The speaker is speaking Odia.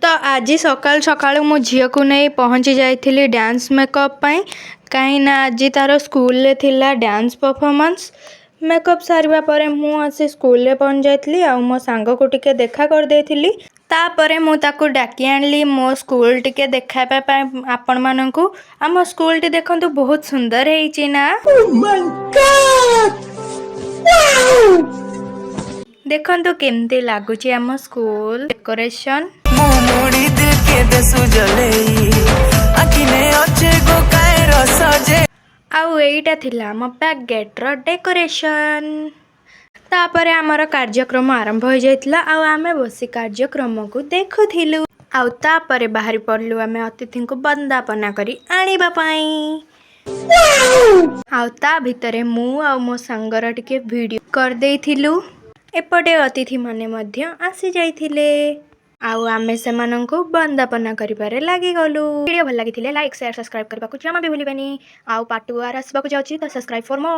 ତ ଆଜି ସକାଳୁ ସକାଳୁ ମୁଁ ଝିଅକୁ ନେଇ ପହଞ୍ଚି ଯାଇଥିଲି ଡ୍ୟାନ୍ସ ମେକଅପ୍ ପାଇଁ, କାହିଁକିନା ଆଜି ତାର ସ୍କୁଲରେ ଥିଲା ଡ୍ୟାନ୍ସ ପରଫର୍ମାନ୍ସ। ମେକଅପ୍ ସାରିବା ପରେ ମୁଁ ଆସି ସ୍କୁଲରେ ପହଞ୍ଚି ଯାଇଥିଲି ଆଉ ମୋ ସାଙ୍ଗକୁ ଟିକେ ଦେଖା କରିଦେଇଥିଲି। ତାପରେ ମୁଁ ତାକୁ ଡାକି ଆଣିଲି ମୋ ସ୍କୁଲ ଟିକେ ଦେଖାଇବା ପାଇଁ ଆପଣମାନଙ୍କୁ। ଆମ ସ୍କୁଲଟି ଦେଖନ୍ତୁ, ବହୁତ ସୁନ୍ଦର ହେଇଛି ନା? My God! Wow! ଦେଖନ୍ତୁ କେମିତି ଲାଗୁଛି ଆମ ସ୍କୁଲ ଡେକୋରେସନ। ମୁଁ ମୁଡ଼ି ଦିଲ କେ ଦେସୁ ଜଲେଇ ଆଖିନେ ଅଛେ ଗୋ କାଏ ରସ ଯେ। ଆଉ ଏଇଟା ଥିଲା ଆମ ବ୍ୟାକ୍ ଗେଟ୍ର ଡେକୋରେସନ। ତାପରେ ଆମର କାର୍ଯ୍ୟକ୍ରମ ଆରମ୍ଭ ହୋଇଯାଇଥିଲା ଆଉ ଆମେ ବସି କାର୍ଯ୍ୟକ୍ରମକୁ ଦେଖୁଥିଲୁ। ଆଉ ତାପରେ ବାହାରି ପଡ଼ିଲୁ ଆମେ ଅତିଥିଙ୍କୁ ବନ୍ଦାପନା କରି ଆଣିବା ପାଇଁ। ଆଉ ତା ଭିତରେ ମୁଁ ଆଉ ମୋ ସାଙ୍ଗର ଟିକେ ଭିଡ଼ିଓ କରିଦେଇଥିଲୁ। ଏପଟେ ଅତିଥିମାନେ ମଧ୍ୟ ଆସି ଯାଇଥିଲେ ଆଉ ଆମେ ସେମାନଙ୍କୁ ବନ୍ଦାପନା କରିବାରେ ଲାଗିଗଲୁ। ଭିଡ଼ିଓ ଭଲ ଲାଗିଥିଲେ ଲାଇକ୍, ସେୟାର, ସବସ୍କ୍ରାଇବ୍ କରିବାକୁ ଜମା ବି ଭୁଲିବେନି। ଆଉ ପାର୍ଟ 2 ଆର ଆସିବାକୁ ଯାଉଛି, ତ ସବସ୍କ୍ରାଇବ୍ ଫର୍ ମୋର୍।